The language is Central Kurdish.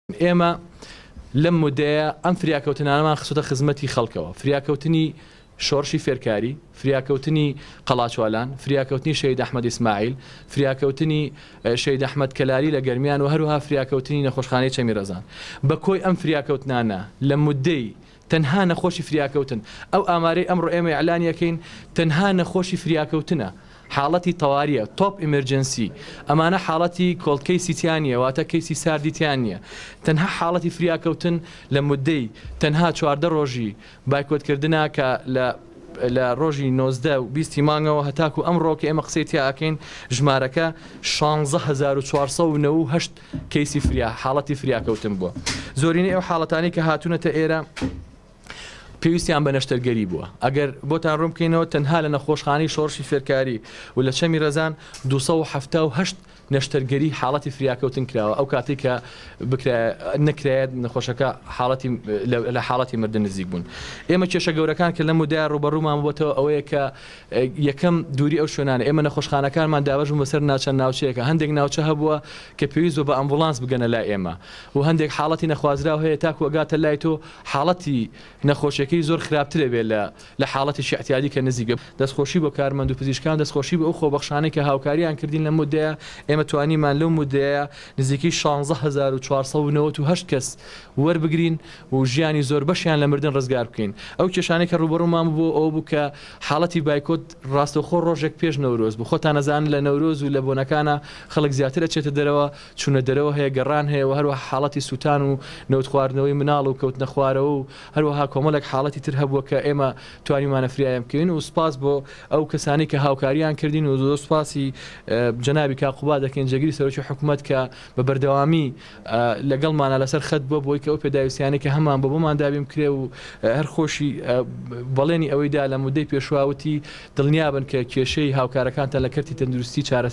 ئێمە لەم مودەیە ئەم فریاکەوتنانەمان خستۆتە خزمەتی خەڵکەوە، فریاکەوتنی شۆڕشی فێرکاری، فریاکەوتنی قەڵاچوالان، فریاکەوتنی شەهید ئەحمەد ئیسماعیل، فریاکەوتنی شەهید ئەحمەد کەلاری لە گەرمیان و هەروەها فریاکەوتنی نەخۆشخانەی چەمی ڕەزان. بە کۆی ئەم فریاکەوتنانە لە مودەی تەنها نەخۆشی فریاکەوتن، ئەو ئامارەی ئەمڕۆ ئێمە ئیعلانی ئەکەین تەنها نەخۆشی فریاکەوتنە، حاڵەتی تەواریە، Top Emergency، ئەمانە حاڵەتی cold case ی تیا نیە واتە کەیسی ساردی تیا نیە، تەنها حاڵەتی فریاکەوتن لە موددەی تەنها 14 ڕۆژی بایکۆت کردنا کە لە لە ڕۆژی 19 و 20 ی مانگەوە هەتاکو ئەمڕۆ کە ئێمە قسەی تیا ئەکەین ژمارەکە 16498 کەیسی فریا حاڵەتی فریاکەوتن بووە. زۆرینەی ئەو حاڵەتانەی کە هاتوونەتە ئێرە پێویستیان بە نەشتەرگەری بووە. ئەگەر بۆتان ڕوون بکەینەوە تەنها لە نەخۆشخانەی شۆڕشی فێرکاری و لە چەمی ڕەزان 278 نەشتەرگەری حاڵەتی فریاکەوتن کراوە ئەو کاتێک کە بکرایە نەکرایەت نەخۆشەکە حاڵەتی لە حاڵەتی مردن نزیک بوون. ئێمە کێشە گەورەکان کە لەم مودایە ڕووبەڕوومان بووەتەوە ئەوەیە کە یەکەم دووری ئەو شوێنانە، ئێمە نەخۆشخانەکانمان دابەش بوون بەسەر چەند ناوچەیەکە، هەندێک ناوچە هەبووە کە پێویست بووە بە ئەمبوڵانس بگەنە لای ئێمە و هەندێک حاڵەتی نەخوازراو هەیە تاکو ئەگاتە لای تۆ حاڵەتی نەخۆشیەکەی زۆر خراپتر ئەبێت لە لە حاڵەتێکی ئیعتیادی کە نزیک بێت. دەستخۆشی بۆ کارمەند و پزیشکان، دەستخۆشی بۆ ئەو خۆبەخشانەی کە هاوکاریان کردین لەم مودەیە، ئێمە توانیمان لەو مودەیە نزیکەی 16498 کەس وەربگرین و ژیانی زۆربەشیان لە مردن ڕزگار بکەین. ئەو کێشانەی کە ڕووبەڕوومان ببووە ئەوە بوو کە حاڵەتی بایکۆت ڕاستەوخۆ ڕۆژێک پێش نەورۆز بوو. خۆتان ئەزانن لە نەورۆز و لە بۆنەکانا خەڵک زیاتر ئەچێتە دەرەوە، چوونە دەرەوە هەیە، گەڕان هەیە و هەروەها حاڵەتی سووتان و نەوت خواردنەوەی مناڵ و کەوتنە خوارەوە و هەروەها کۆمەڵێک حاڵەتی تر هەبووە کە ئێمە توانیومانە فریایان بکەوین و سوپاس بۆ ئەو کەسانەی کە هاوکاریان کردین و زۆر سوپاسی جەنابی کاک قوباد دەکەین جێگری سەرۆکی حکومەت کە بە بەردەوامی لەگەڵمانە لەسەر خەت بووە بۆی کە ئەو پێداویستیانەی کە هەمان بۆ بۆمان دابین بکرێ و هەر خۆشی بەڵێنی ئەوەی دا لە مودەی پێشوا وتی دڵنیابن کە کێشەی هاوکارەکانتان لە کەرتی تەندروستی چارەسەر.